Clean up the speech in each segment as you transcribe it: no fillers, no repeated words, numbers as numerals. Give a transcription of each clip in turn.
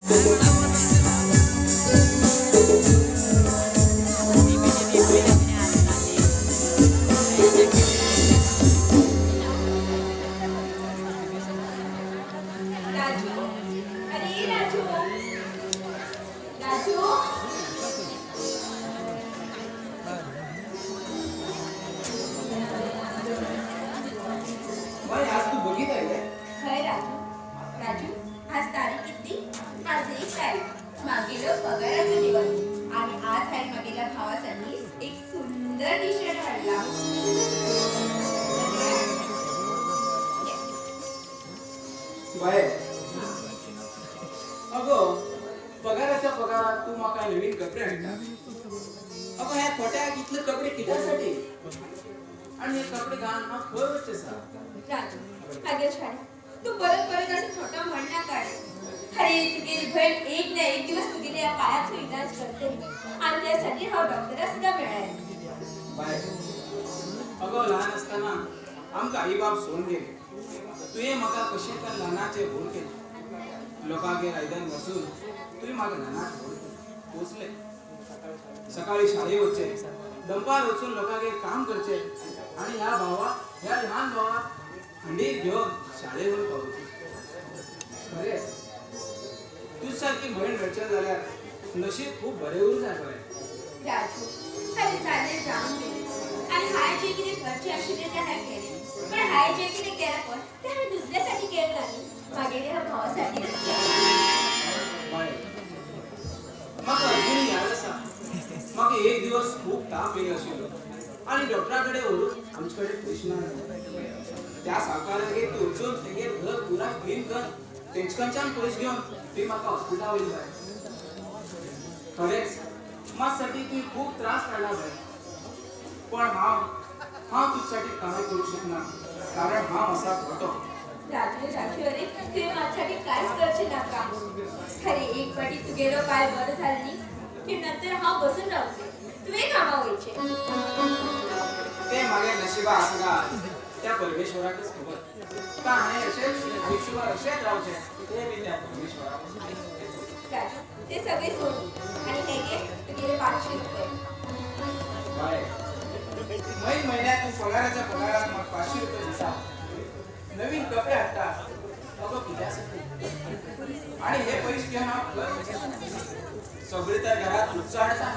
Raju, अरे राजू, राजू, बाय आज तू बघित आयले? हय राजू. राजू, आज तारीख किती? आज 1 तारीख, मागेलो पगाराचो दिवस आणि आज हांवें मागेल्या भावासाठी एक सुंदर टी शर्ट हाडला. बाय अगो पगाराच्या पगारात तू म्हाका नवीन कपडे हाडटा. अगो ह्या खोट्याक इतले कपडे कित्यासाठी? आणि हे कपडे घालून हांव खंय वचचें आसा? राजू, मागीर छान तू परत परत असं खोटं म्हण नाका रे. अरे तुगेली बहीण एक ना एक दिवस तुगेल्या या पायाचो इलाज करते आणि त्यासाठी हांव डॉक्टरा सुद्धा मेळ्ळें. बाय अगो ल्हान आसतना आमकां आई बाप सोडून गेले. तुवें म्हाका कशें तर ल्हानाचें व्हड केलें. लोकांगेर आयदन घासून तुवें म्हाका ल्हानाक व्हड पोसलें. सकाळी शाळेक वचचें, दनपार वचून लोकांगेर काम करचें आनी ह्या भावाक, ह्या ल्हान भावाक हांडीर घेवन शाळेक व्हरून पावोवचें. खरेंच तुज सारकी भयण मेळचें जाल्यार नशीब खूब बरें उरूंक जाय बाय. राजू, अरे जालें जावन गेलें आणि हांवें जें कितें करचें आशिल्लें तें हांवें केलें, पण हांवें जें कितें केलां पळय तें हांवें दुसऱ्यासाठी केलें ना न्ही, मागेल्या ह्या भावासाठीच केलें. बाय म्हाका अजून याद आसा, म्हाका एक दिवस खूब ताप येयलो आशिल्लो आनी डॉक्टरा कडेन व्हरूंक आमचे कडेन पयशे ना. त्या सावकारागेर तूं वचून तेगेर घर पुराय क्लीन कर, तेंचे कडच्यान पयशे घेवन तुवें म्हाका हॉस्पिटला व्हेलें बाय. खरेंच म्हाज्यासाठी तुवें खूब त्रास काडला बाय, पण हांव हांव तुज्यासाठी कांय करूंक शकना, कारण हांव आसा खोटो. राजू, राजू, अरे तुवें म्हाज्यासाठी कांयच करचें नाका. अरे एक फावटी तुगेलो पांय बरो जालो न्ही की नंतर हांव बसून रावतलें, तुवें कामां वयचें. तें म्हागे नशिबा आसा काय त्या परमेश्वराकच खबर. का हांवें अशेंच आयुश्यभर अशेंच रावचें तें बी त्या परमेश्वराक. राजू, ते सगळें सोड आनी हे घे तुगेले 500 रुपये. बाय म्हयन म्हयन्याक तूं पगाराच्या पगाराक म्हाका 500 रुपये दिता, नवीन कपडे हाडटा. अगो कित्यासाठी? आनी हे पयशे घेवन हांव खंय वचचें? सगळे तर घरात उच्च हाडटा.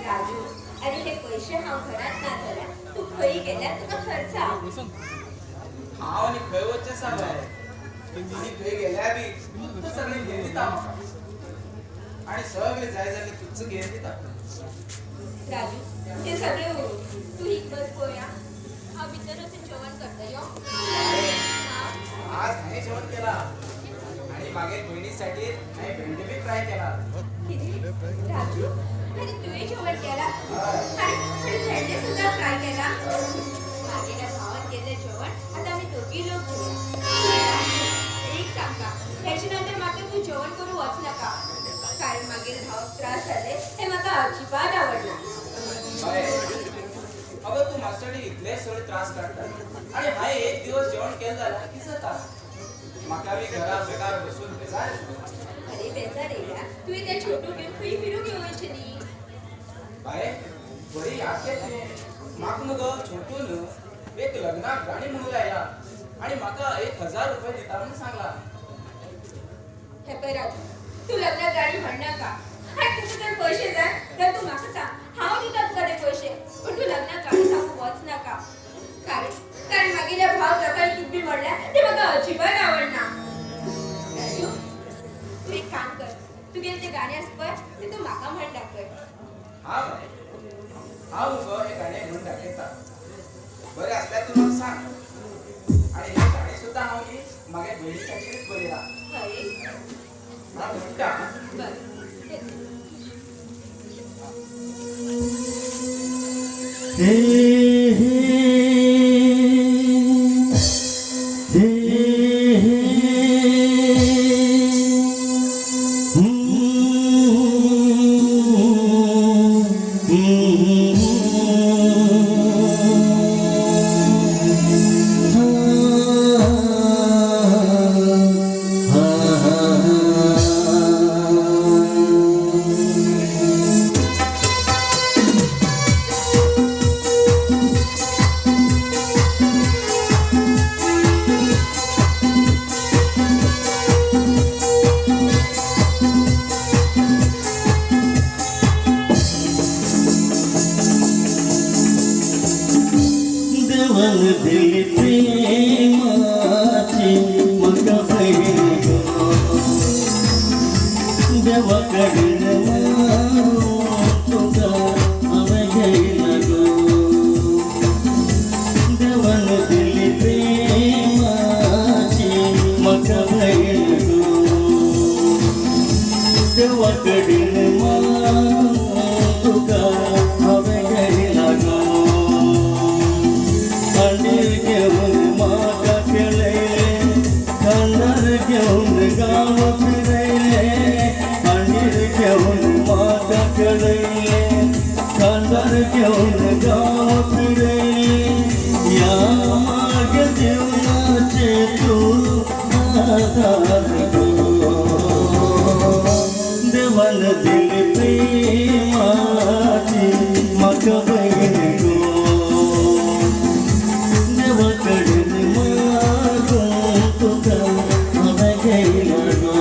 राजू, अरे हे पैसे हांव घरात ना जाल्यार तूं खंय गेल्यार तुका खर्च. हांव आनी खंय वचचें आसा बाय? आनी खंय गेल्यार बी तूं सगळें घेवन दिता म्हाका आनी सगळें जाय जाल्यार तूंच घेवन दिता. राजू, ते सगळे उरूं, तूं ही बस पळोवया, हांव भितर वचून जेवण करता. यो, आज हांवें जेवण केलां आनी मागीर भयणीसाठी हांवें भेंडे बी फ्राय केला. कितें राजू, अरे तुवें जेवण केलां आनी भेंडे सुद्दां फ्राय केला? मागेल्या भावान केल्लें जेवण आतां आमी दोगी लोक जेवया. एक सांगता, हेचे नंतर म्हाका तूं जेवण करूं वच नाका, कारण मागीर भावाक त्रास जाले हें म्हाका अजिबात आवडना. बाय अगो तूं म्हाज्यासाठी इतले सगळे त्रास काडटा आनी हांवें एक दिवस जेवण केलें जाल्यार कितें जाता? म्हाका बी घरा बेकार बसून बेजार येता. अरे बेजार येयला, तुवें त्या छोटू घेवन खंय फिरूंक येवचें न्ही. बाय बरी याद केली तुवें. म्हाका न्हू गो छोटून एक लग्नाक गाणी म्हणूंक लायला आनी म्हाका 1000 रुपये दिता म्हणून सांगला. हे पळय राजू, तूं लग्नाक गाणी म्हण नाका. आनी तुका जर पयशे जाय जाल्यार तूं म्हाका सांग, हांव दिता तुका ते पयशे, पूण तूं लग्नाक गाणी सांगूंक वच नाका. कारण कारण मागेल्या भाव लोकांनी कितें बी म्हणल्यार तें म्हाका अजिबात आवडना. राजू, तूं एक काम कर, तुगेलें तें गाणें आसा पळय तें तूं म्हाका म्हण दाखय. हा बाय, हांव मुगो हें गाणें म्हणून दाखयता. बरें आसल्यार तूं म्हाका सांग. आनी हें गाणें सुद्दां हांव न्ही म्हागे भयणीसाठीच बरयलां. हय, हांव म्हणटा. बरें. Hey, hey, hey, hey. Ha, ha, ha. देवान दिली प्रेमाची म्हाका भयण गो, देवा कडेन मागून तुका हांवें घेयला गो. देवान दिली प्रेमाची म्हाका भयण गो, देवा कडेन मागून तुका हांवें घेयला गो. हांडीर घेवन म्हाका खेळयलें, खांदार घेवन गांव फिरयलें. हांडीर घेवन म्हाका खेळयलें, खांदार घेवन गांव फिरयलें. ह्या म्हागे जिवनाचें तूं आदार गो. देवान दिली प्रेमाची म्हाका भयण गो, देवा कडेन मागून तुका हांवें घेयला गो.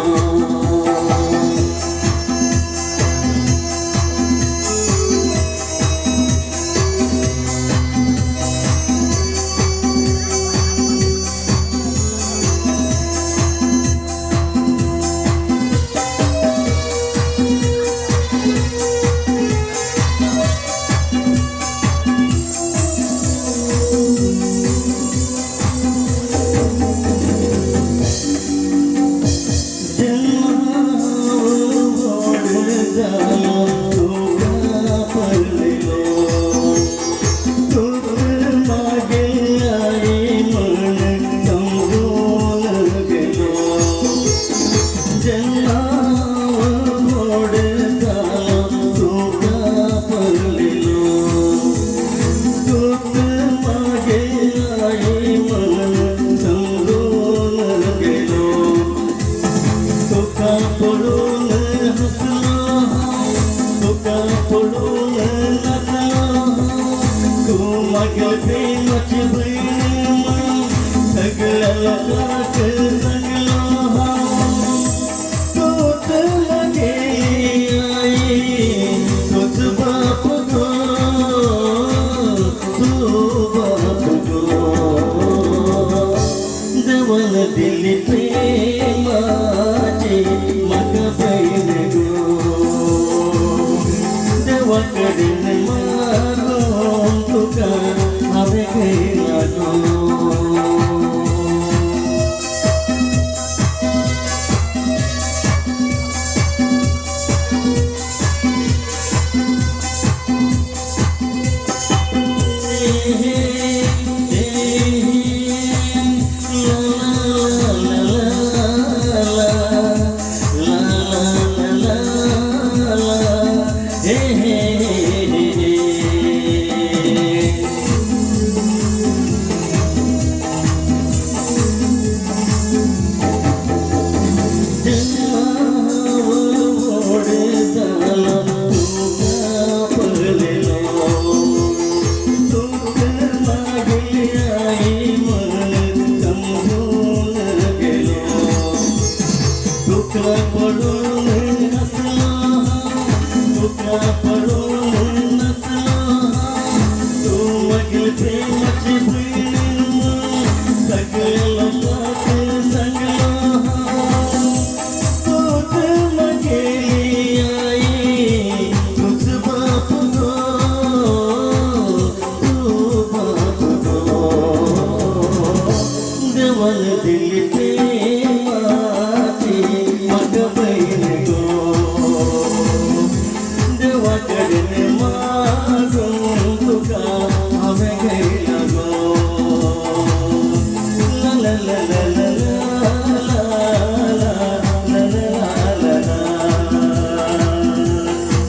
प्रेमाची भयण सगळ्या लोकांक सांगलो हांव, तूंच म्हगेली आई, तूंच बाप गो, तूं बाप गो. देवान दिली प्रेमाची म्हाका भयण गो, देवा कडेन मागून तुका हांवें घेयला गो. दिली प्रेमाची म्हाका भयण गो, देवा कडेन मागून तुका हांवें घेयला गो. ला ला ला ला ला ला ला ला ला ला ला ला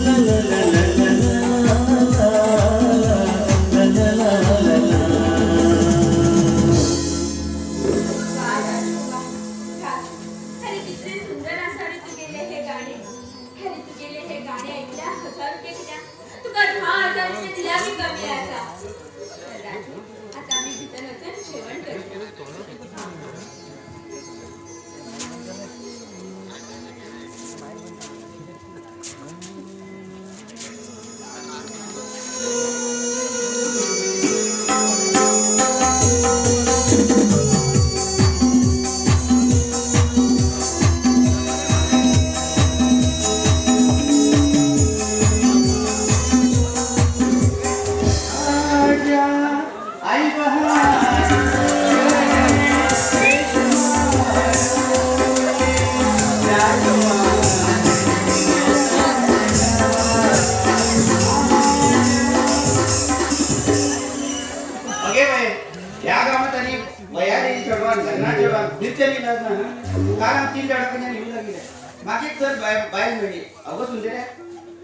ला ला ला ला ला ला ला. अरे कितले सुंदर आसा रे तुगेले हे गाणे. अरे तुगेले हे गाणे ऐकल्या 1000 रुपये कित्याक, तुका 10,000 रुपये दिल्यार बी कमी आसा. राजू पळय ह्या गांवांत आनी वयारी चेडवान लग्ना चेडवान दिसतली लग्न कारण तीन चेडवा कडल्यान येवं लागले म्हाका एक चड बायल मेळ्ळी. अगो सुंदरे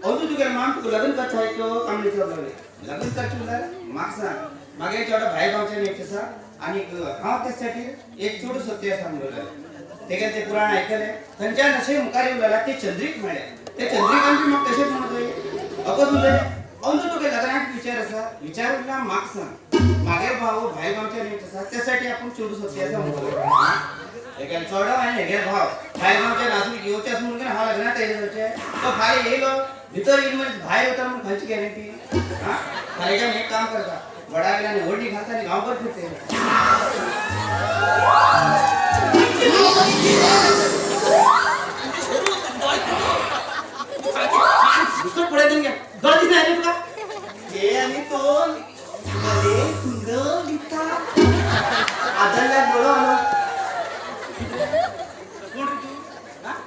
अजून तुगेले माम तुका लग्न करता तो काम विचार लागले लग्न करचें म्हणल्यार म्हाका सांग मागीर चेडो भायर गांवच्यान एक आसा आनी हांव त्यासाठी एक चेडूं सत्य आसा म्हणून लागलें. तेगेलें तें पुराण आयकलें थंयच्यान अशें मुखार येवंक लागला ते चंद्रीक मेळ्ळें ते चंद्रिकान बी म्हाका तशेंच म्हणत अगो सुंदरे अंदू तुगे लग्नाक विचार आसा विचार उरला म्हाका सांग मागेर भाव भायर गांवच्यान एक आसा त्यासाठी आपूण चेडूं सत्य आसा म्हणून हेगेल चेडो आनी हेगेल भाव भायर गांवच्यान आसून येवचें आसून म्हणून हांव लग्नाक तयार जावचें तो फाल्यां येयलो भितर येयलो मनीस भायर वता म्हणून खंयची गॅरंटी. हां फाल्यां एक काम करता वडा गेल्यान व्हडली घालता आनी गांवभर फिरते. दुसरं पुढे देऊन घ्या दोन दिसणार रे तुका हे आणि तो भले सुंदर दिसता आदळल्या डोळो आलो. कोण रे तू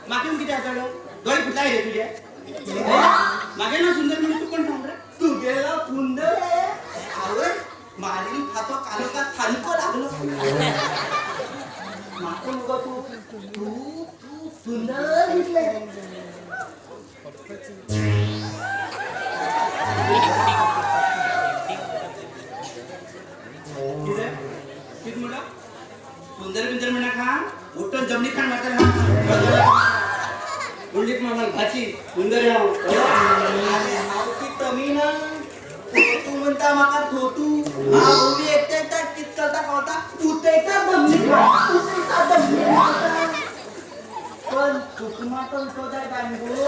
मागे किती आदळलो डोळे फुटलाय रे तुझे मागे ना सुंदर म्हणून तू कोण सांग रे तुगेला सुंदर आहे आवड मारीन खातो कालो का थालको लागलो माको मुगो तू तू तू सुंदर दिसले. कितें कितें म्हणला सुंदर बिंदर म्हणा खा उठून जमनी खाण मारता उंडीत मामा भाची सुंदर हांव हांव ती तमी ना तूं म्हणटा म्हाका थोतू हांव बी एकटें एकट्या कित करता खावता उतयता जमनी खाण उतयता जमनी खाता पण तुका मात उठो जाय बांगो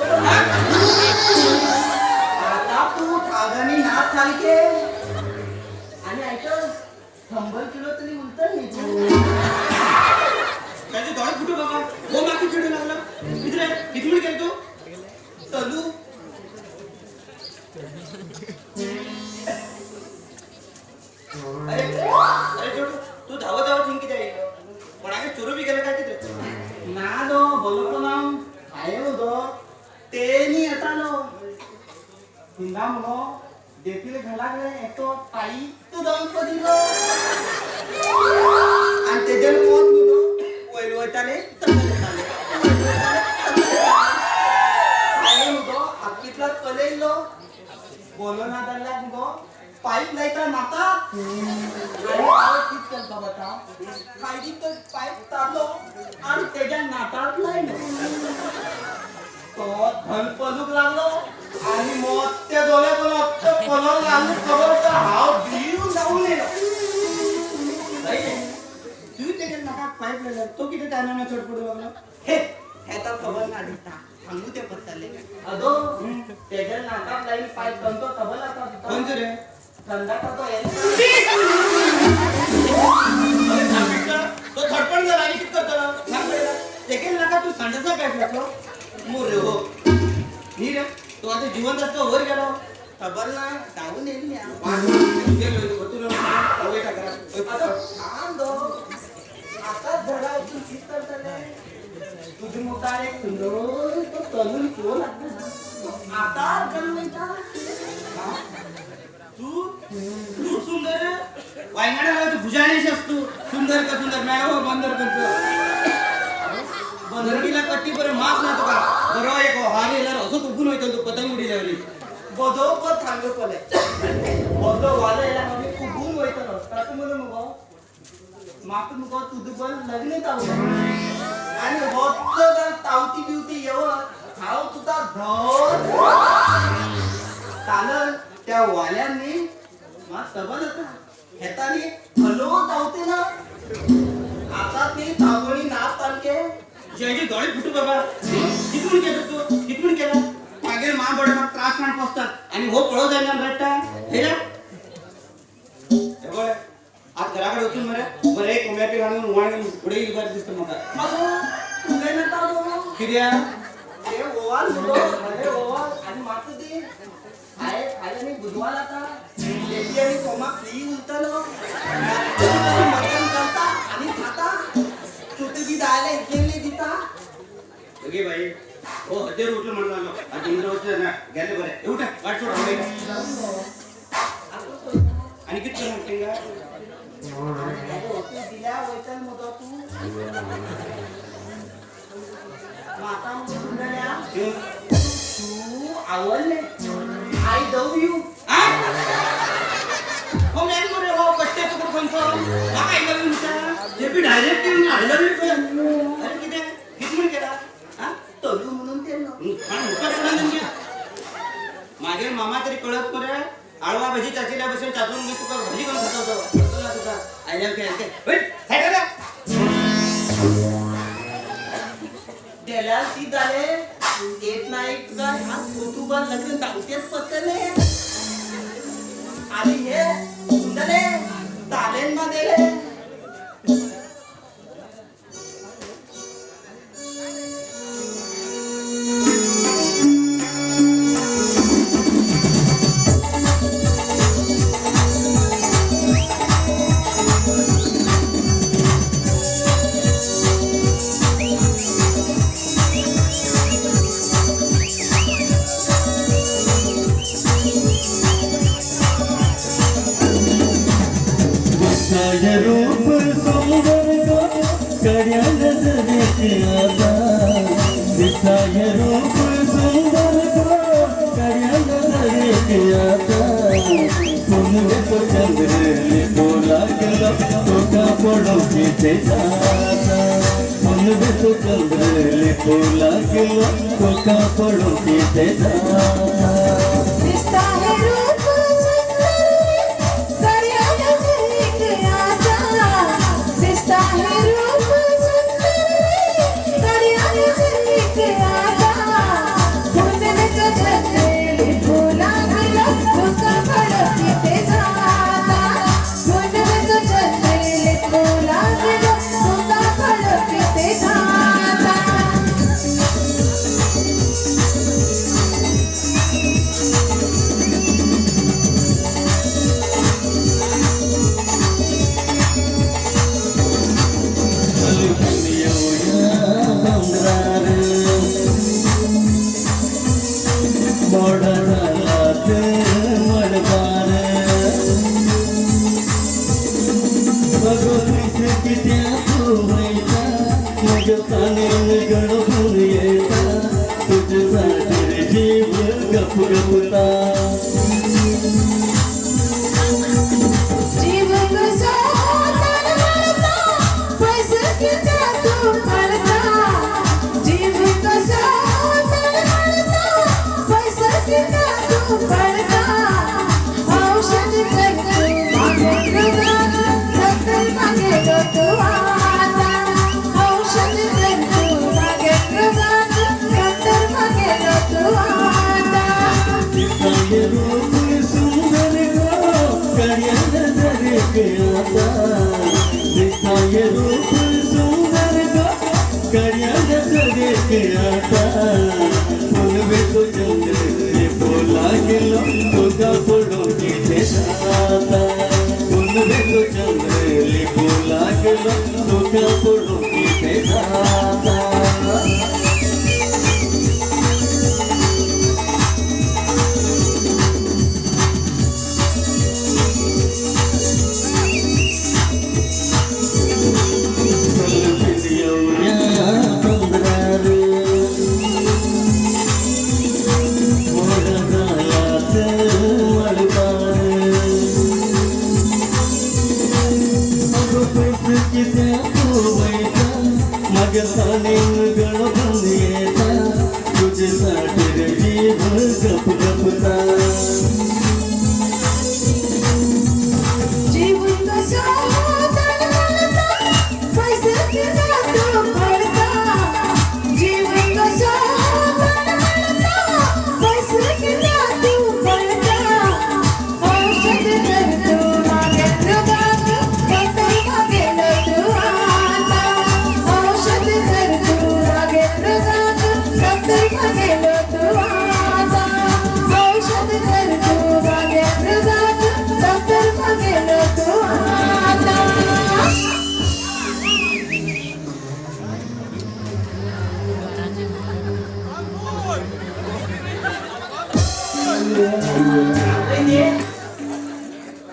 आता तूं थागांनी नाच सारके आनी आयक 100 किलो तरी उरतली न्ही तूं. त्याचे दोळे फुटू बाबा हो मागे चिडू लागला किती रे किती म्हणून केलं तू चलू अरे अरे चेडू तू धावत धावत हिंग कित्याक येयलो कोणागे चोरू बी गेलो काय कितें ना दो बोलो ना हांवें उदो तेनी येतालो हिंगा मुगो देखील घालाक एकटो पायी तूं दंप दिलो आनी तेजेर पोत मुगो वयर वयताले तकले वयताले वयर वयताले तकले हांवें मुगो आपकितलो कलयलो बोलो ना जाल्यार मुगो पायप लायता नाका आनी हांव कित करता वता सायडीक तो पायप तारलो आनी तेज्या नाकाक लायलो तो धनपलूक लागलो आनी मोठ्या दोळे करून अख्खो पलोवंक लागलो खबर आसा हांव भिवन धांवून येयलो. तुवें तेज्या नाकाक पायप लायलो तो कितें ताना चड पडूं लागलो हे हेका खबर ना दिसता सांगू तें पडटलें अदो तेज्या नाकाक लायन पायप खंयचो खबर आसा तुका खंयचो रे संडासा तो येता. तो थडपण जाला आनी कितें करतलो सांग पळयता तेगेल नाका तूं संडासा पायप लायतलो मोर रे हो न्ही रे तो आतां जिवंत आसता वयर गेलो खबर ना धांवून येयली हांव. आतां थांब दो आतांच घरा वचून कितें करतलें तुजे मुखार एक सुंदर तो तलून पळोवंक लागता आतांच घालून वयता. तू तू सुंदर वायंगणा लावची भुजाणीश असतो सुंदर का सुंदर मेळो बंदर करतो बंदरकीला कट्टी बरं माफ ना तुका बरो एक हार येयल्यार असो उबून वयतलो तूं पतंग उडयल्यावरी बदोबर थांबलो पळय बदो वालो येयल्यार मागीर उबून वयतलो ताका म्हणून मुगो म्हाका मुगो तुजें बरें लग्न जावं आनी वचत जाल्यार तावती बिवती येवत हांव तुका धर काल त्या वाल्यांनी म्हाका खबर आसा हेतानी हलो धांवते ना आतां ती तावणी ना सारके जेजे दोळे फुटू बाबा कित म्हूण केलं तूं कित म्हूण केलं मागीर मा बडे म्हाका त्रास काण पोसतात आनी हो पळोवं जायना रडटा हे पळय आतां घरा कडेन वचून मरे बरें एक कोंब्या पील हाडून उवाळ घेवन फुडें येयली बरें दिसता म्हाका. अगो उलयनाका गो कित्याक ते ओवाल मुगो बरें ओवाल आनी म्हाका दी खाय खायले न्ही बुधवार आतां लेपी आनी कोमाक फ्री उरतलो मटन करता आनी खाता चुटी बी जाय इतले दिता. ओके बाई हो हद्देर उठलो म्हणून आलो आनी इंद्र वचलें ना गेले बरें उठा वाट सोड. आनी कितें करता? तूं दिल्या वयतल मुगो तूं म्हाका मुगो सुंदऱ्या तूं आवडलें I love you हो मॅन मरे हो कट्टे तुकडो खंयचो म्हाका I love you म्हणटा हे बी डायरेक्ट येवन I love you अरे कितें कितें म्हण केला आं तलू म्हणून केलो मागीर मामा तरी कळत मरे आळवा भाजी चाचिल्या भशेन चाचून मी तुका भाजी करून खातो कळतो तुका I love you गेल्यार ती जाले एक ना एक तुका हात तुका लग्न जावचेच पडटले आणि हे जाले तालेन मध्ये रूप सुंदर को कड्या नजरेक आता दिसाय रूप सुंदर को कड्या नजरेक आता पुनवे तो चंद्र लिपो लागलो तुका पळोवंक कितें जाता पुनवे तो चंद्र लिपो लागलो तुका पळोवंक कितें जाता दिसता है रूप रूप सुंदर को कड्या नजरेक आता पुनवे तो चंद्र लिपो लागलो तुका पळोवंक कितें जाता पुनवे तो चंद्र लिपो लागलो तुका पळोवंक कितें जाता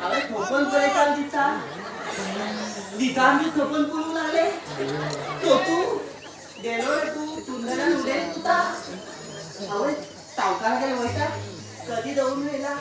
हांवें थोपन पळयता दिता. दिता मी थपन पुरू लागले तो तू गेलो रे तू सुंदरान उडे तुता आवय सावकार गेले वयता कधी दवरून येला.